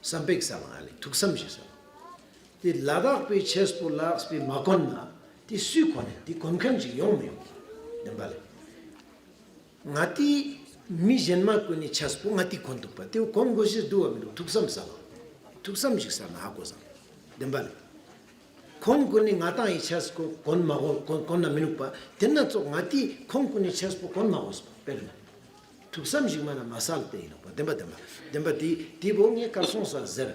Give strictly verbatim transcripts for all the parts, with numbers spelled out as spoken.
བསམ་པའི་སལ་ལ་ལེ་ཐུགས་བསམ་ཞིག་སལ། དེ་ལ་དྭགས་པའི་ཆས་པོ་ལ་དྭགས་པའི་མ་གོན་ན་དེ་སུས་གོན་ནས་དེ་གོན་མཁན་ཞིག་ཡོང་མི་ཡོང་། བདེན་པ་ལེ། ང་ཏི་མི་གཞན་མ་གུན་ནི་ཆས་པོ་ང་ཏི་གོན་འདུག་པ་དེ་གོན་དགོས་ཤེས་འདུག་བ་མི་འདུག་ཐུགས་བསམ་སལ་ལ། ཐུགས་བསམ་ཞིག་སལ་ན་ཧ་གོ་སང་། བདེན་པ་ལེ། ཁོང་གུན་ནི་ང་ཏང་ངི་ཆས་པོ་གོན་མ་གོན་གོན་གོན་ན་མི་ནུག་པ་དེ་ན་ཙོགས་ང་ཏི་ཁོང་གུན་ནི་ཆས་པོ་གོན་མ་གོས་པ་དཔེར་ན། ཐུགས་བསམ་ཞིག་མ་ན་མ་སལ་ཏེ་ཡིན་ནོག་པ་བདེན་པ་བདེན་པ་བདེན་པ་དེ་དེ་བོ་ངས་གར་སོང་ས་ཟེར།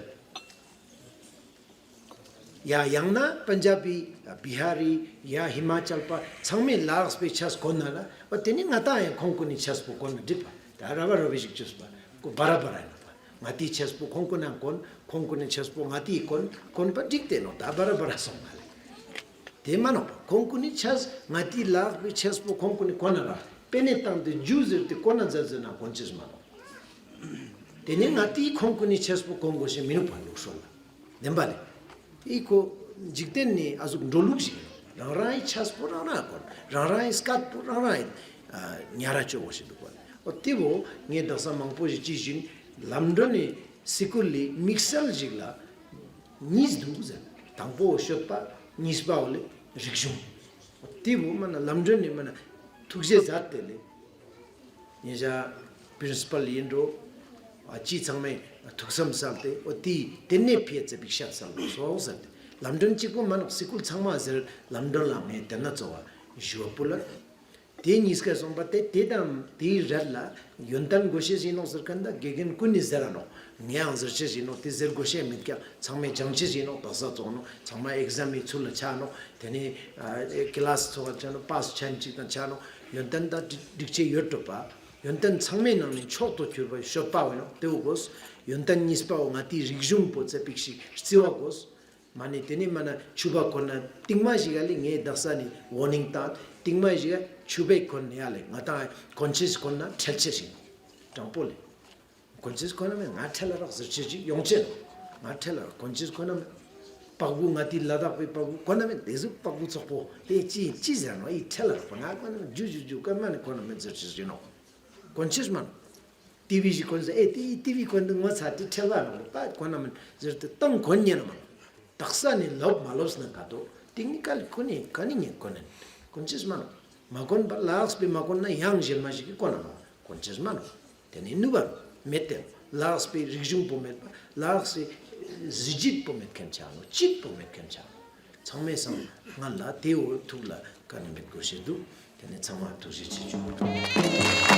ཡ་ཡང་ན་པན་ཇ་བི་བི་ཧ་རི་ཡ་ཧི་མ་ཅལ་པ་ཚང་མས་ལ་དྭགས་པའི་ཆས་གོན་ན་ལ་བ་དེ་ནི་ང་ཏང་ཡང་ཁོང་གུན་ནི་ཆས་པོ་གོན་ན་འགྲིག་པ་ད་ར་བ་ར་བི་ཞིག་ཅུས་པ་ཀོ་བ་ར་བ་ར་ཡིན་ནོག་པ་ང་ཏིའི་ཆས་པོ་ཁོང་གུན་ན་གོན་ཁོང་གུན་ནི་ཆས་པོ་ང་ཏིའི་གོན་གོན་པ་འགྲིག་སྟེ་ནོག་ད་བ་ར་བ་ར་སོང་ང་ལེ། དེ་མ་ནོག་པ་ཁོང་གུན་ནི་ཆས་ང་ཏིའི་ལ་དྭགས་པའི་ཆས་པོ་ཁོང་གུན་ནི་གོན་ན་ར་པེ་ནེ་བཏང་སྟེ་ཇུ་ཟེར་ཏེ་གོན་ན་ཛ་ཟེར་ན་གོན་ཅེས་མ་ནོག་དེ་ནས་ང་ཏིའི་ཁོང་གུན་ནི་ཆས་པོ་གོན་དགོས་ཤེས་མི་ནུག་པ་ལུགས་སྲོལ་ལ། བདེན་པ་ལེ། ཨི་ཁོ་འཇིག་རྟེན་ནི་ཨ་ཟུག་འགྲོ་ལུགས་ཤིག་ཡིན། རང་རང་ངི་ཆས་པོ་རང་རང་གོན། རང་རང་ངི་སྐད་པོ་རང་རང་ངི་ཉ་ར་ཅོ་དགོས་ཤེས་འདུག་པ་ལེ། འོ་དེ་བོ་ངས་དག་ས་མང་པོ་ཞིག་ཅི་བཞིན་ལམ་སྒྲོན་ནི་སི་ཀུལ་ལི་དམིགས་བསལ་ཞིག་ལ་གཉིས་འདུག་ཟེར། དང་པོ་བོ་སྤྱོད་པ་གཉིས་པ་བོ་ལེ་རིག་གཞུང་། འོ་དེ་བོ་མ་ན་ལམ་སྒྲོན་ནི་མ་ན་ཐུགས་རྗེ་མཛད་དེ་ལེ། ཉེ་ཞ་པྲིན་སི་པལ་ཡིན་འགྲོ། ཨ་ཅི་ཚང་མས་ཐུགས་བསམ་སལ་ཏེ་འོ་དེ་དེ་ནས་ཕེ་ཙེ་པིག་ཤད་སལ་དགོས་སོ་ཟེར་ཏེ་ལམ་སྒྲོན་གཅིག་པོ་མ་ནོག་སི་ཀུལ་ཚང་མ་ཟེར་ལམ་སྒྲོན་ལ་ངས་དེ་ན་གཙོ་བ་ཞུ་བ་པོ་ལ། དེ་གཉིས་ཀ་སོང་པ་དེ་དེ་དང་དེའི་རེད་ལ་ཡོན་ཏན་དགོས་ཤེས་ཡིན་ནོག་ཟེར་མཁན་ད་དགེ་རྒན་ཀུན་ནི་ཟེར་ར་ནོག་ངས་ཡང་ཟེར་ཤེས་ཡིན་ནོག་དེ་ཟེར་དགོས་ཤེས་མེད་ཀྱང་ཚང་མས་སྦྱང་ཤེས་ཡིན་ནོག་དག་ས་ཙོགས་ནོག་ཚང་མ་ཨེག་ཟམ་མི་ཚུལ་ལ་ཆ་ནོག་དེ་ནས་ཨ་ཀི་ལ་སི་ཚོགས་ཆ་ནོག་པཱ་སི་ཆན་ཅིག་དང་ཆ་ནོག་ཡོན་ཏན་དང་སྒྲིག་ཆས་ཡོད་གྲུབ་པ། ཡོན་ཏན་ཚང་མའི་ནང་ནས་མཆོག་ཏུ་གྱུར་པ་སྤྱོད་པ་བོ་ཡང་དེ་བོ་དགོས། ཡོན་ཏན་གཉིས་པ་བོ་ང་ཏིའི་རིག་གཞུང་པོ་ཙེ་པིག་ཞིག་རྩི་བ་དགོས། མ་ནི་དེ་ནི་མ་ན་ཕྱུ་པ་གོན་ན་རྟིང་མ་ཞིག་ཡ་ལེ་ངས་དག་ས་ནི་ཝོར་ནིང་བཏང་རྟིང་མ་ཞིག་ཡ་ཕྱུ་པའི་གོན་ནི་ཡ་ལེ་ང་ཏང་གོན་ཆས་གོན་ན་ཁྲེལ་ཆས་ཤིག་དྲང་པོ་ལེ། གོན་ཆས་གོན་ན་མེད་ང་ཁྲེལ་ལ་རག་ཟེར་ཆས་ཅིག་ཡོང་ཆེན། ང་ཁྲེལ་ལ་རག་གོན་ཆས་གོན་ན་མེད། པག་བུ་ང་ཏི་ལ་དྭགས་པའི་པག་བུ་གོན་ན་མེད་དེ་ཟུག་པག་བུ་ཙོག་པོ་དེ་ཅི་ཅི་ཟེར་ནོག་ཨི་ཁྲེལ་ལ་རག་པ་ང་གོན་ན་མེད་ཇུ་ཇུ་ཇུ་གོན་མ་ནི་གོན་ན་མེད་ཟེར་ཆས་ཡིན་ནོག་གོན་ཆས་མ་ནོག་ཏི་བི་ཞིག་གོན་ཟེར་ཨེ་ཏི་ཏི་བི་གོན་དུ་ངོ་ཚ་ཏི་ཁྲེལ་ལ་ནོག་ད་གོན་ན་མེད་ཟེར་ཏེ་ཏང་གོན་ཉན་མ་ནོག་དག་ས་ནི་ལོབ་མ་ལོབས་ན་ག་དོ། ཏིང་ནི་ཀལ་ཁོ་ནི་ག་ནི་ངས་གོན་ནན། གོན་ཅེས་མ་ནོག་མ་གོན་པ་ལགས་པའི་མ་གོན་ན་ཡང་གཞན་མ་ཞིག་གི་གོན་ན་མ་ནོག་གོན་ཅེས་མ་ནོག་དེ་ནི་ནུས་པ་མེད་དེ། ལགས་པའི་རིག་གཞུང་པོ་མེད་པ་ལགས་སི་གཟི་བརྗིད་པོ་མེད་མཁན་ཆ་ནོག་བརྗིད་པོ་མེད་མཁན་ཆ་ནོག་ཚང་མའི་སང་ང་ལ་དེ་འོ་ཐུགས་ལ་ག་ནི་མེད་དགོས་ཤེས་འདུག་དེ་ནི་ཚང་མ་ཐུགས་རྗེ་ཆེ་ཞུ།